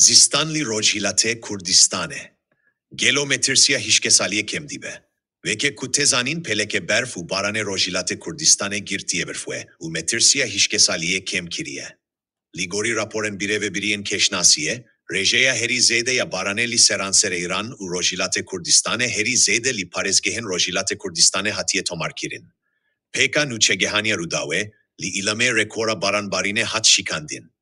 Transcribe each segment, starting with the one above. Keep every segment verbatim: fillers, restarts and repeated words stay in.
Zistan li Rojhilatê Kurdistanê. Gelo metirsiya hişkesaliyê kêm dibe? Weke ku tê zanîn, pêleke berf û baranê Rojhilatê Kurdistanê girtiye berfê û metirsiya hişkesaliyê kêm kiriye. Li gorî raporên birêvebiriyên kêşnasiyê, rêjeya herî zêde ya baranê li seranserê Îran û Rojhilatê Kurdistanê herî zêde li parêzgehên Rojhilatê Kurdistanê hatiye tomarkirin. Pêka nûçegehaniya Rûdawê, li Îlamê rekora baranbarînê hat şikandin.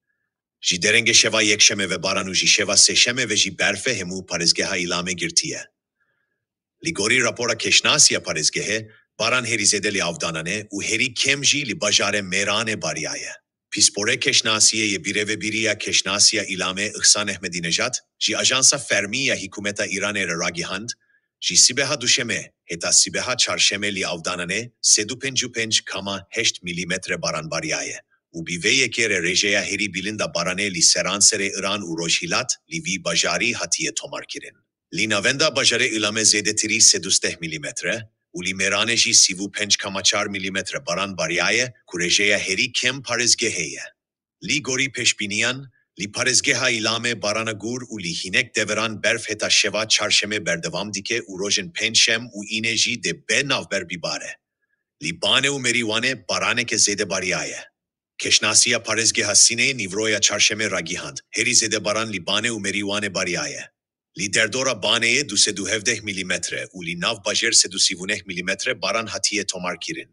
Ji derengê şeva Yekşemê ve baran û ji şeva Sêşemê ve jî berfê hemû parêzgeha Îlamê girtiye. Li gorî rapora kêşnasiya parêzgehê, baran herî zêde li Avdananê û herî kêm jî li bajarê Mêranê bariyaye. Pîsporê kêşnasiyê yê birêvebiriya kêşnasiya Îlamê Ihsan Ehmedînejad ji ajansa fermî ya hikûmeta Îranê re ragihand, ji sibeha Duşemê heta sibeha Çarşemê li Avdananê sed û pêncî û pênc koma heşt milîmetre baran bariyaye û bi vê yekê re rêjeya herî bilind a baranê li seranserê Îran û Rojhilat li vî bajarî hatiye tomarkirin. Li navenda bajarê Îlamê zêdetirî sed û sîzdeh milîmetre û li Mêranê jî sî û pênc koma çar milîmetre baran bariyaye ku rêjeya herî kêm parêzgehê ye. Li gorî pêşbîniyan, li parêzgeha Îlamê barana gûr û li hinek deveran berf heta şeva Çarşemê berdewam dike û rojên Pêncşem û Înê jî dê bê navber bibare. Li Banê û Merîwanê baraneke zêde bariyaye. Kêşnasiya parêzgeha Sineyê nîvroya Çarşemê ragihand, herî zêde baran li Banê û Merîwanê bariyaye. Li derdora Baneyê du sed û hevdeh milîmetre û li nav bajêr sed û sî û neh milîmetre baran hatiye tomarkirin.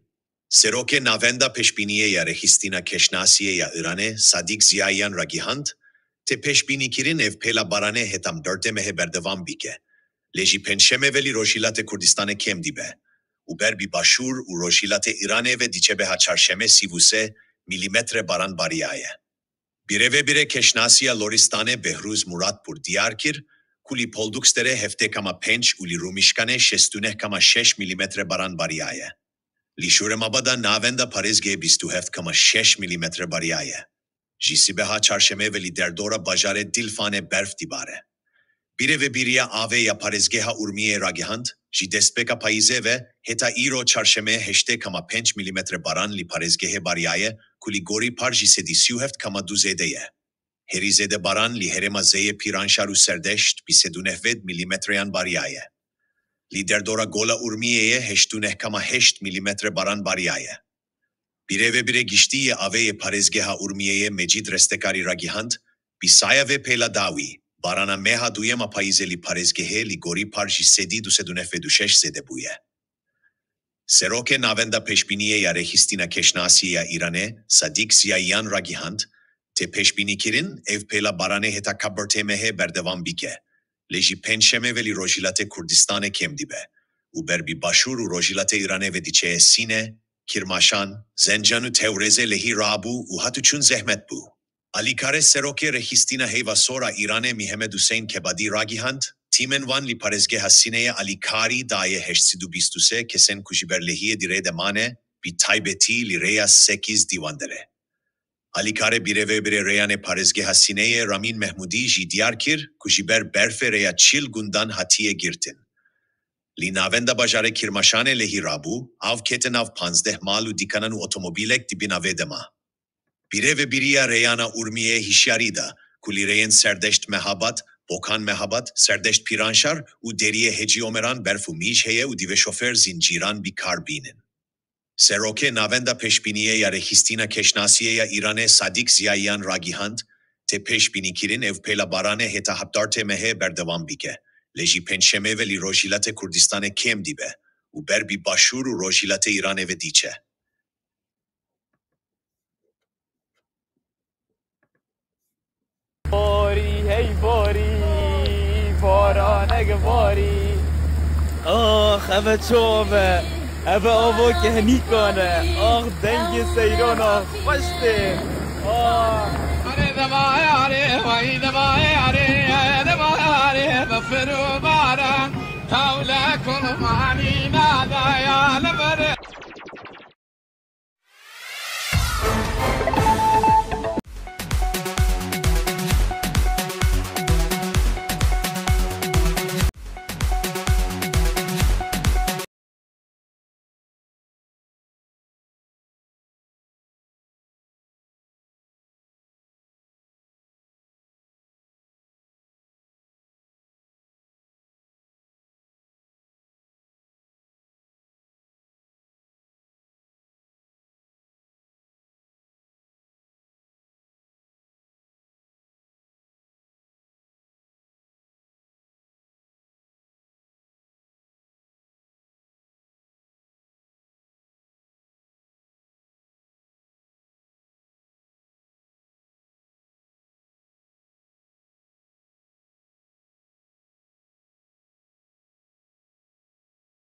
Serokê Navenda Pêşbîniyê ya Rêxistina Kêşnasiyê ya Îranê Sadîk Ziyayiyan ragihand, tê pêşbînîkirin ev pêla baranê heta derdê mehê berdewam bike. Lê ji Pêncşemê ve li Rojhilatê Kurdistanê kêm dibe û ber bi Başûr û Rojhilatê Îranê ve diçe beha Çarşemê sî û sê milîmetre baran bariyaye. Birêvebirê Kêşnasiya Loristanê Behrûz Muratpûr diyar kir ku li Polduksterê heftê koma pênc û li Rûmîşkanê şêst û neh koma şeş milîmetre baran bariyaye. Li Şûremabada navenda parêzgehê bîst û heft koma şeş milîmetre bariyaye. Ji sibeha Çarşemê ve li derdora bajarê Dilfanê berf dibare. Birêvebiriya Avê ya parêzgeha Urmiyê ragihand, ji destpêka payîzê ve heta îro Çarşemê heştê koma pênc milîmetre baran li parêzgehê bariyaye ku li gorî par ji sedî sî û heft koma du zêde ye. Herî zêde baran li herêma Zeyê Pîranşar û Serdeşt bi sed û nehved milîmetreyan bariyaye. Li derdora Gola Urmiyeyê heşt û neh koma heşt milîmetre baran bariyaye. Birêvebirê Giştî yê Avê yê parêzgeha Urmiyeyê Mecîd Restekarî ragihand, bi saya vê pêla dawî, barana meha duyem a payîzê li parêzgehê li gorî par ji sedî du sed û nehved û şeş zêde bûye. Serokê Navenda Pêşbîniyê ya Rêxistina Kêşnasiyê ya Îranê Sadîk Ziyayiyan ragihand, tê pêşbînîkirin ev pêla baranê heta kabirtê mehê berdewam bike. Lê ji Pêncşemê ve li Rojhilatê Kurdistanê kêm dibe û ber bi Başûr û Rojhilatê Îranê ve diçe Sîne, Kirmaşan, Zencan û Tewrêzê lehî rabû û hatûçûn zehmet bû. Alîkarê Serokê Rêxistina Heyva Sor a Îranê Mihemed Huseyîn Kebadî ragihand, tîmên wan li parêzgeha Sîneyê alîkarî daye heşt sed û bîst û sê kesên ku ji ber lehiyê di rê de mane, bi taybetî li rêya Sekîz Dîwanderê. Alîkarê Birêvebirê Rêyanê Parêzgeha Sîneyê Ramîn Mehmûdî jî diyar kir ku ji ber berfê rêya çil gundan hatiye girtin. Li navenda bajarê Kirmaşanê lehî rabû, av kete nav panzdeh mal û dikanan û otomobîlek di bin avê de ma. Birêvebiriya Rêyana Urmiyê hişyarî da ku li rêyên Serdeşt Mehabad, Bokan Mehabad, Serdeşt Pîranşar û Deriyê Hecî Omeran berf û mîj heye û divê şofêr zincîran bi kar bînin. Serokê Navenda Pêşbîniyê ya Rêxistina Kêşnasiyê ya Îranê Sadîk Ziyayiyan ragihand, tê pêşbînîkirin ev pêla baranê heta hevdartê mehê berdewam bike, lê ji Pêncşemê ve li Rojhilatê Kurdistanê kêm dibe û ber bi Başûr û Rojhilatê Îranê ve diçe. Borî, hey borî, baranek borî. Ax, eve çav e, eve ava kehnîkan e. Ax, dengê seyran a xweş tê. Ax. Are dema, are, vay dema, are, dema, are, bifir û baran. Tawle kulmanî nadaya li vir